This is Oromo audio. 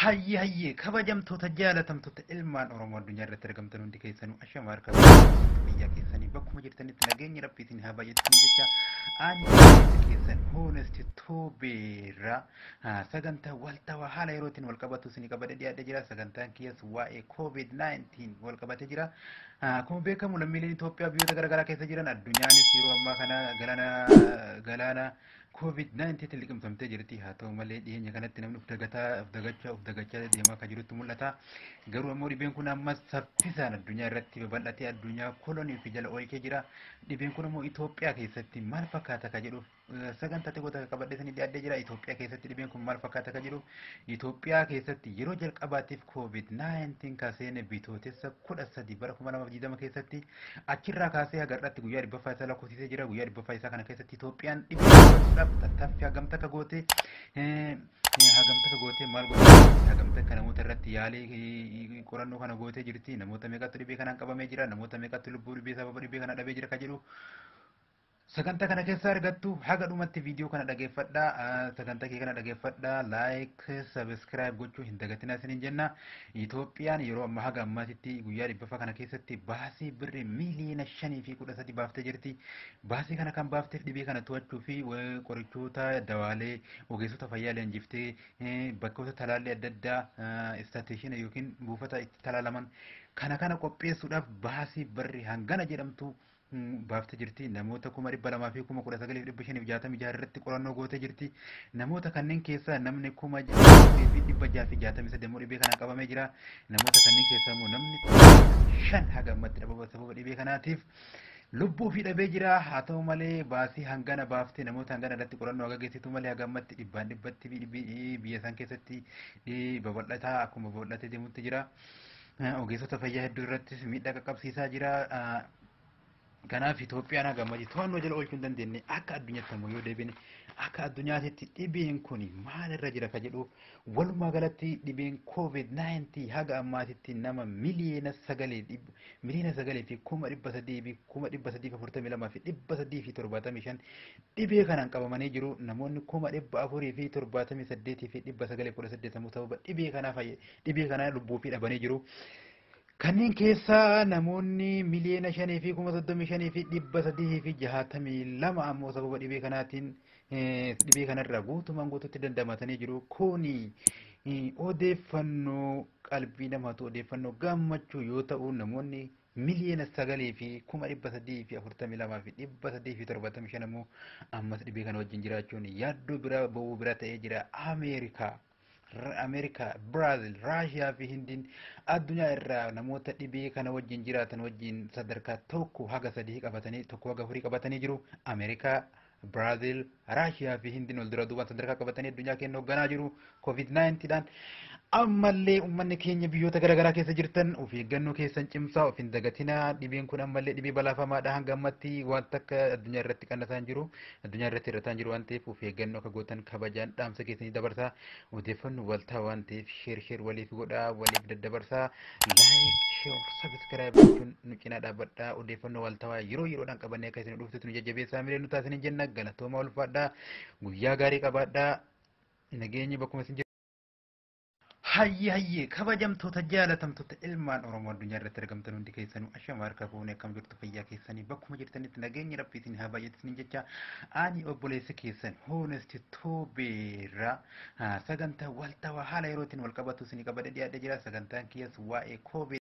Hayyee hayyee kabajamtoota jaalatamtoota ilmaan Oromoo addunyaa irratti argamtan hundi keessanuu ashama harka biyya keessanii bakkuma jirtanitti nageenyi Rabbi isin haa baay'atu jecha ani keessan Honest Tubeerraa sagantaa waltawaa haala yerootiin wal qabatu isin qabadee dhiyaatee jira. Sagantaan kiyyas waa'ee COVID-19 wal qabatee jira. Akkuma beekamu lammiileen Itoophiyaa biyyoota garaagaraa keessa jiran addunyaanis yeroo ammaa kana galaana COVID-19 tti liqimfamtee jirti. Haa ta'u malee dhiyeenya kanatti namni of dagachaa deemaa akka jirutti mul'ata. Garuu ammoo dhibeen kun ammas saffisaan addunyaa irratti babal'atee addunyaa kolonii fi jala oolchee jira. Dhibeen kun ammoo Itoophiyaa keessatti maal fakkaata ka jedhu sagantaa xiqqoo takka qabadhee isinii dhiyaadhee jira. Itoophiyaa keessatti dhibeen kun maal fakkaata ka jedhu Itoophiyaa keessatti yeroo jalqabaatiif COVID-19 kan seene bitootessa 13 bara 2020 keessatti achirraa kaasee haga har'aatti guyyaa 100ffaa isaa lakkoofsisee jira. Guyyaa 100ffaa isaa kana keessatti Itoophiyaan dhibee tattaaffii hagam takka goote maal goote hagam takka namoota irratti yaalii qorannoo kana gootee jirti. Namoota meeqatu dhibee kanaan qabamee jira, namoota meeqatu lubbuu dhibee sababa dhibee kana dhabee jira ka jedhu sagantaa kana keessa argattu. Haga dhumatti viidiyoo kana dhageeffadhaa, sagantaa kee kana dhageeffadhaa, like subscribe gochuu hin dagatinaa isiniin jenna. Itoophiyaan yeroo ammaa haga ammaatitti guyyaa 100ffaa kana keessatti baasii birrii miiliyoona 5 fi 13 baaftee jirti. Baasii kana kan baafteef dhibee kana to'achuu fi qorichoota dawaalee ogeessota fayyaa leenjiftee bakkoota talaallii adda addaa istaatiishinii yookiin buufata itti talaalaman kana qopheessuudhaaf baasii birrii hangana jedhamtu baaftee jirti. Namoota 219,566 irratti qorannoo gootee jirti. Namoota kanneen keessaa namni 6,663 immoo dhibee kanaan qabamee jira. Namoota kanneen keessaa immoo namni 5 haga ammatti dhabama sababa dhibee kanaatiif lubbuu fi dhabee jira. Haa ta'u malee baasii hangana baaftee namoota hangana irratti qorannoo haga geessitu malee haga ammatti dhibbaan dhibbatti biyya isaan keessatti babal'ataa akkuma babal'atee deemutti jira. Ogeessota fayyaa hedduu irrattis miidhaa qaqqabsiisaa jira. Kanaaf Itoophiyaan haga ammatti to'annoo jala oolchuu hin dandeenye. Akka addunyaatti ammoo yoo deebine, akka addunyaatti dhibeen kun maalirra jira ka jedhu, walumaa galatti dhibeen COVID-19 haga ammaatitti nama 9,300,342,375 dhibee kanaan qabamanii jiru. Namoonni 478,918 ammoo sababa dhibee kanaa dhibee kanaa lubbuu fi dhabanii jiru. Kanneen keessaa namoonni 5,035,362 ammoo sababa dhibee kanaatiin dhibee kanarraa guutumaan guututti dandamatanii jiru. Kuni odeeffannoo qalbii namaatu odeeffannoo gammachuu yoo ta'u, namoonni 9,342,375 ammoo ammas dhibee kana wajjin jiraachuun yaaddoo biraa ba'uu bira ta'ee jira. Ameerikaa, Biraazil, Raashiyaa fi Hindiin addunyaa irraa namoota dhibee kana wajjin jiraatan wajjin sadarkaa 1 haga 3 qabatanii, 1 haga 4 qabatanii jiru. Ameerikaa, Biraazil, Raashiyaa fi Hindiin wal dura duubaan sadarkaa qabatanii addunyaa keenya hoogganaa jiru COVID-19 dhaan. Ammallee uummanni keenya biyyoota garaagaraa keessa jirtan of eeggannoo keessan cimsaa, of hin dagatinaa. Dhibeen kun ammallee dhibee balaafamaadha. Hanga ammatti wanta akka addunyaa irratti qannasaa hin jiru, addunyaa irratti hir'ataa hin jiru waan ta'eef of eeggannoo akka gootan kabajaan dhaamsa keessanii dabarsaa. Odeeffannoo waltaa waan ta'eef share share waliif godhaa, waliif daddabarsaa, like, share, subscribe gochuun nu cinaa dhaabbadhaa. Odeeffannoo waltawaa yeroo yeroodhaan qabannee akka isin dhuftutti nu jajjabeessaa, milee nu taasisan jenna. Galatooma, ulfaadhaa, guyyaa gaarii qabaadhaa, nageenyi bakkuma isin. Hayyee hayyee kabajamtoota jaalatamtoota ilmaan Oromoo addunyaa irratti argamtan hundi keessanuu ashama harka fuunee, akkam jirtu fayyaa keessanii? Bakkuma jirtanitti nageenyi Rabbi isin haa baay'atu isiniin jecha ani obboleessa keessan Honest Tubeerraa sagantaa waltawaa haala yerootiin wal qabatu isinii qabadee dhiyaadhee jira. Sagantaan kiyyas waa'ee COVID